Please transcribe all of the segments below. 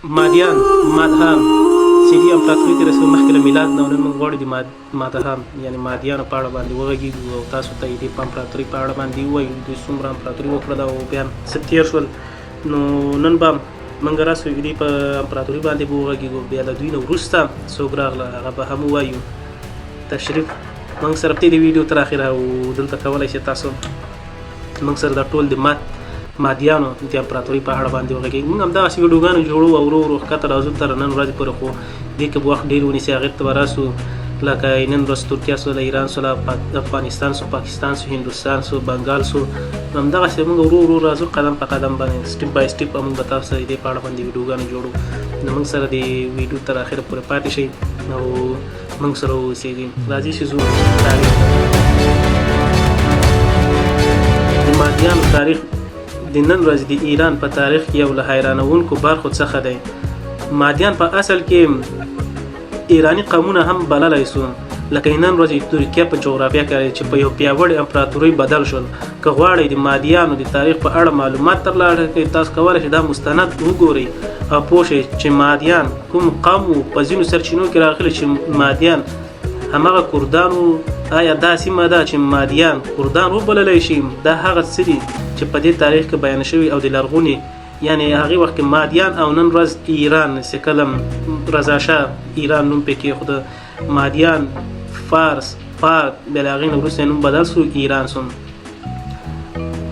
مادیان، مادها، سیدي امپراتوري تېره سوه مخکې له میلاد نه، او نن موږ غواړو د مادها یعنې مادیانو په اړه باندې وغږېږو او تاسو ته یې د امپراتوري په اړه باندې ووایو، دوی څومره امپراتوري وکړله او بیا څه تېر شول. نو نن به موږ راسو د دوی په امپراتوري باندې به وغږېږو، بیا له دوی نه وروسته څوک راغله هغه به هم ووایو. تشریف موږ سره پرې د ویډیو تر اخره، او دلته کولی شئ تاسو موږ سره دا ټول د مادیانو د امپراتوري په اړه باندې وغږېږي. موږ همدغسې ویډیوګانې جوړو او ورو ورو ښکته راځو تر نن ورځې پورې، خو دې کې به وخت ډېر ونیسي، هغې ته به راسو. لکه نن ورځ ترکیه سوله، ایران سوله، افغانستان سو، پاکستان سو، هندوستان سو، بنګال سو، همدغسې موږ ورو ورو راځو قدم په قدم باندې، سټیپ بای سټیپ موږ به تاسو سره د دې په اړه باندې ویډیوګانې جوړو. نو موږ سره د ویډیو تر اخره پورې پاتې شئ او موږ سره واوسېږئ. راځي چې ځو تاریخ ته. د مادیانو تاریخ د نن ورځې د ایران په تاریخ کې یو له حیرانوونکو برخو څخه دی. مادیان په اصل کې ایراني قومونه هم بللی سو، لکه نن ورځ ترکیه په جغرافیا کې چې په یو پیاوړي امپراتوري بدل شول. که غواړئ د مادیانو د تاریخ په اړه معلومات ترلاسه کړئ، تاسو کولی شئ دا مستند وګورئ او پوه شئ چې مادیان کوم قوم وو. په ځینو سرچینو کې راغلي چې مادیان هماغه کردان وو. آیا دا سیمه ده چې مادیان کردان وبللی شي؟ دا هغه څه دي چې په دې تاریخ کې بیان شوي او د لرغوني یعنی هغې وخت کې مادیان او نن ورځ ایران چې کله رضا شاه ایران نوم پې کېښوده، مادیان فارس پارت، بیا له هغې نه وروسته نوم بدل سو ایران سو.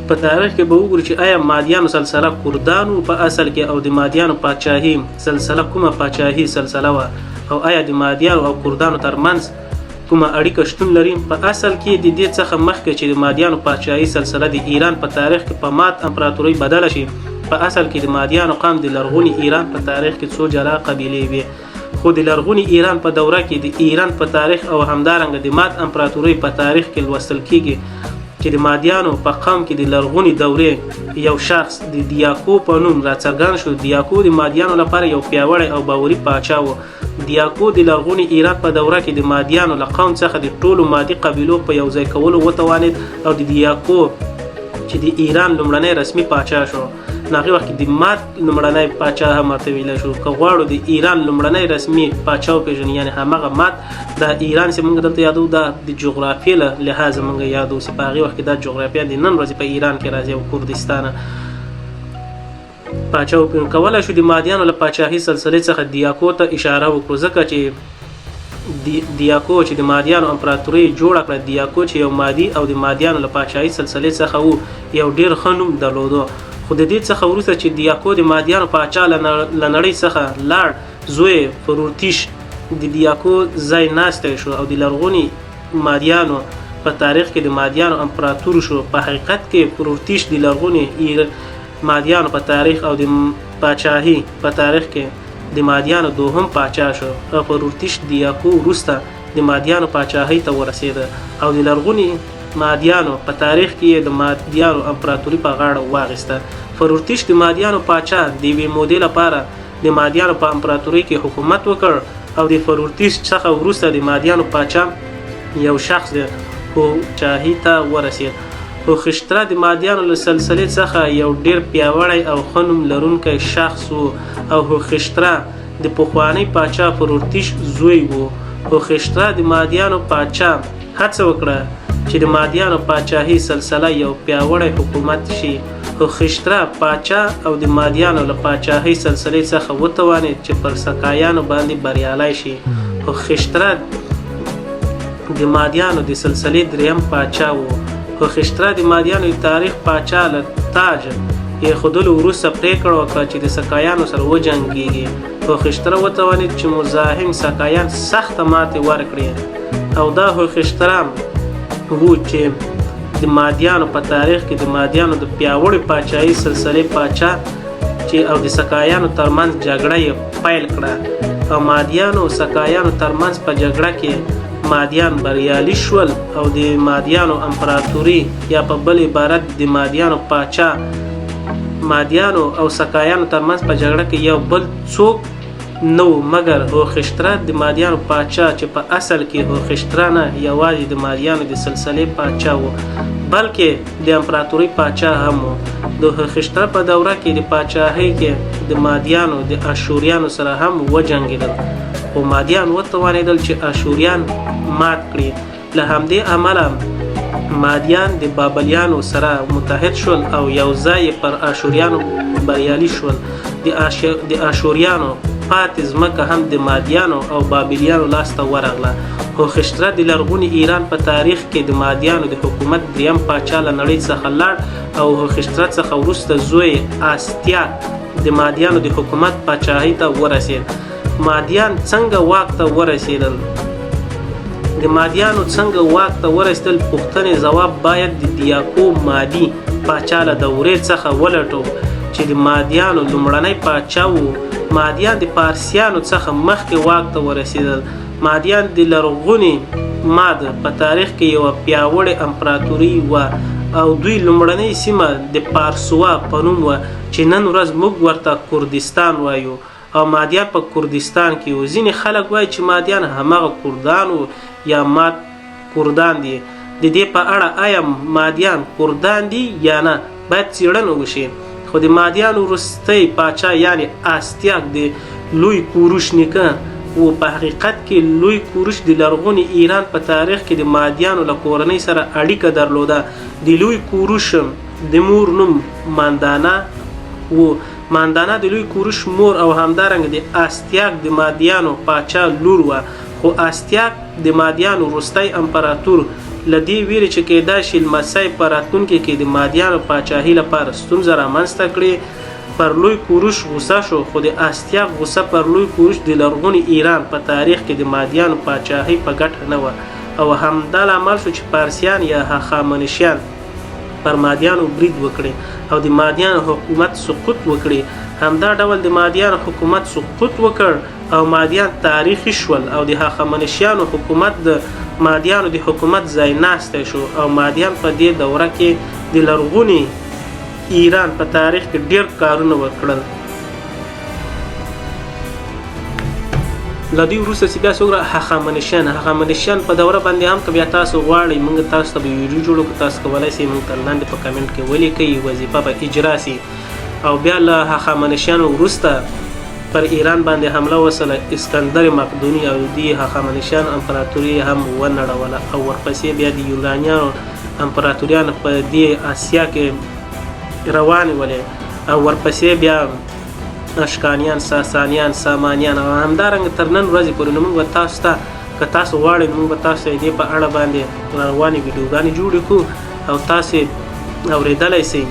په تاریخ کې به وګورو چې آیا مادیانو سلسله کردان وو په اصل کې، او د مادیانو پاچاهي سلسله کومه پاچاهي سلسله وه، او آیا د مادیانو او کردانو ترمنځ کومه اړیکه شتون لري؟ په اصل کې د دې څخه مخکې چې د مادیانو پاچاهي سلسله د ایران په تاریخ کې په مات امپراتورۍ بدله شي، په اصل کې د مادیانو قوم د لرغوني ایران په تاریخ کې څو جلا قبیلې وې. خو د لرغوني ایران په دوره کې د ایران په تاریخ او همدارنګه د مات امپراتورۍ په تاریخ کې لوستل کیږي چې د مادیانو په قوم کې د لرغوني دورې یو شخص د دیاکو په نوم راڅرګند شو. دیاکو د مادیانو لپاره یو پیاوړی او باوري پاچا و. دیاکو د لرغوني ایران په دوره کې د مادیانو له قوم څخه د ټولو مادي قبیلو په یو ځای کولو وتوانید، او د دیاکو چې د ایران لومړنی رسمي پاچا شو، نو هغې وخت کې د مات لومړنی پاچا هم ورته ویلی شو. که غواړو د ایران لومړنی رسمي پاچا وپېژنو، یعنې هماغه مات د ایران چې موږ دلته یادو، دا د جغرافیې له لحاظه موږ یادو چې په هغې وخت کې دا جغرافیه د نن ورځې په ایران کې راځي او کردستان پاچا وپېژنو. کولای شو د مادیانو له پاچاهي سلسلې څخه دیاکو ته اشاره وکړو، ځکه چې دیاکو چې د مادیانو امپراتوري جوړه کړه، دیاکو چې یو مادي او د مادیانو له پاچاهي سلسلې څخه و، یو ډیر ښه نوم درلودو. خو د دې څخه وروسته چې دیاکو د مادیانو پاچا له نړۍ څخه لاړ، زوی فرورتیش د دیاکو ځای ناستی شو او د لرغوني مادیانو په تاریخ کې د مادیانو امپراتور شو. په حقیقت کې فرورتیش د لرغوني مادیانو په تاریخ او د پاچاهي په تاریخ کې د مادیانو دوهم پاچا شو او فرورتیش دیاکو وروسته د مادیانو پاچاهۍ ته ورسېده او د لرغوني مادیانو په تاریخ کې یې د مادیانو امپراتوري په غاړه واخیسته. فرورتیش د مادیانو پاچا د یوې مودې لپاره د مادیانو په امپراتورۍ کې حکومت وکړ او د فرورتیش څخه وروسته د مادیانو پاچا یو شخص د پاچاهي ته ورسېد. هوخشتره د مادیانو له سلسلې څخه یو ډیر پیاوړی او ښه نوم لرونکی شخص و او هوخشتره د پخواني پاچا فرورتیش زوی و. هوخشتره د مادیانو پاچا هڅه وکړه چې د مادیانو پاچاهي سلسله یو پیاوړی حکومت شي. هوخشتره پاچا او د مادیانو له پاچاهۍ سلسلې څخه وتوانید چې پر سکایانو باندې بریالی شي. هوخشتره د مادیانو د سلسلې دریم پاچا و. هوخشتره د مادیانو د تاریخ پاچا له تاج ایښودلو وروسته پرېکړه وکړه چې د سکایانو سره وجنګیږي. هوخشتره وتوانید چې مزاحم سکایان سخته ماتې ورکړي او دا هوخشتره و چې د مادیانو په تاریخ کې د مادیانو د پیاوړې پاچاهي سلسلې پاچا چې او د سکایانو ترمنځ جګړه یې پیل کړه او مادیانو او سکایانو ترمنځ په جګړه کې مادیان بریالي شول او د مادیانو امپراتوري یا په بل عبارت د مادیانو پاچا مادیانو او سکایانو ترمنځ په جګړه کې یو بل څوک نه و مګر هوخشتره د مادیانو پاچا چې په اصل کې هوخشتره نه یوازې د مادیانو د سلسلې پاچا و، بلکې د امپراتورۍ پاچا هم و. د هوخشتره په دوره کې د پاچاهۍ کې د مادیانو د اشوریانو سره هم وجنګېدل، خو مادیان وتوانېدل چې اشوریان مات کړي. له همدې امله مادیان د بابلیانو سره متحد شول او یو ځای یې پر اشوریانو بریالي شول. د اشوریانو پاتې ځمکه هم د مادیانو او بابلیانو لاس ته ورغله. هوخشتره د لرغوني ایران په تاریخ کې د مادیانو د حکومت دریم پاچا له نړۍ څخه لاړ او هوخشتره څخه وروسته زوی یې آستیاک د مادیانو د حکومت پاچاهۍ ته ورسېد. مادیان څنګه واک ته ورسېدل؟ د مادیانو څنګه واک ته ورسېدل پوښتنې ځواب باید د دیاکو مادي پاچا له دورې څخه ولټوو چې د مادیانو لومړنی پاچا و. مادیان د پارسیانو څخه مخکې واک ته ورسېدل. مادیان د لرغوني ماد په تاریخ کې یوه پیاوړې امپراتوري وه او دوی لومړنۍ سیمه د پارسوا په نوم وه چې نن ورځ موږ ورته کردستان وایو او مادیان په کردستان کې وو. ځینې خلک وایي چې مادیان هماغه کردان وو یا ماد کردان دي. د دې په اړه ایا مادیان کردان دي یا نه باید څېړنه وشي. خو د مادیانو وروستی پاچا یعنې آستیاک د لوی کوروش نیکه و. په حقیقت کې لوی کوروش د لرغوني ایران په تاریخ کې د مادیانو له کورنۍ سره اړیکه درلوده. د لوی کوروش د مور نوم ماندانا و. ماندانا د لوی کوروش مور او همدارنګه د آستیاک د مادیانو پاچا لور وه. خو آستیاک د مادیانو وروستی امپراتور له دې ویرې چې کیدای شي لمسی په راتلونکي کې د مادیانو پاچاهي لپاره ستونزه رامنځته کړي، پر لوی کوروش غوسه شو. خو د آستیاک غوسه پر لوی کوروش د لرغوني ایران په تاریخ کې د مادیانو پاچاهۍ په ګټه نه وه او همدا لامل شو چې پارسیان یا هخامنشیان پر مادیانو برید وکړي او د مادیانو حکومت سقوط وکړي. همدا ډول د مادیانو حکومت سقوط وکړ او مادیان تاریخي شول او د هخامنشیانو حکومت د مادیانو د حکومت ځای ناستی شو او مادیان په دې دوره کې د لرغوني ایران په تاریخ کې ډیر کارونه وکړل. له دې وروسته چې بیا څوک هخامنشیان هخامنشیان په دوره باندې هم که بیا تاسو غواړئ موږ تاسو ته به ویډیو جوړو که تاسو کولای شئ موږ ته لاندې په کمنټ کې ولیکئ، وظیفه به اجرا سي. او بیا له هخامنشیانو وروسته پر ایران باندې حمله وسله اسکندر مقدوني او دی هخامنشیانو امپراتوري هم ونړوله او ورپسې بیا د یونانیانو امپراتوریان په دې اسیا کې روانې ولې او ورپسې بیا اشکانیان، ساسانیان، سامانیان او همدارنګه تر نن ورځې پورې. نو موږ به تاسو ته که تاسو غواړئ موږ به تاسو ته دې په اړه باندې روانې ویډیوګانې جوړې کړو او تاسو اورېدلی سئ.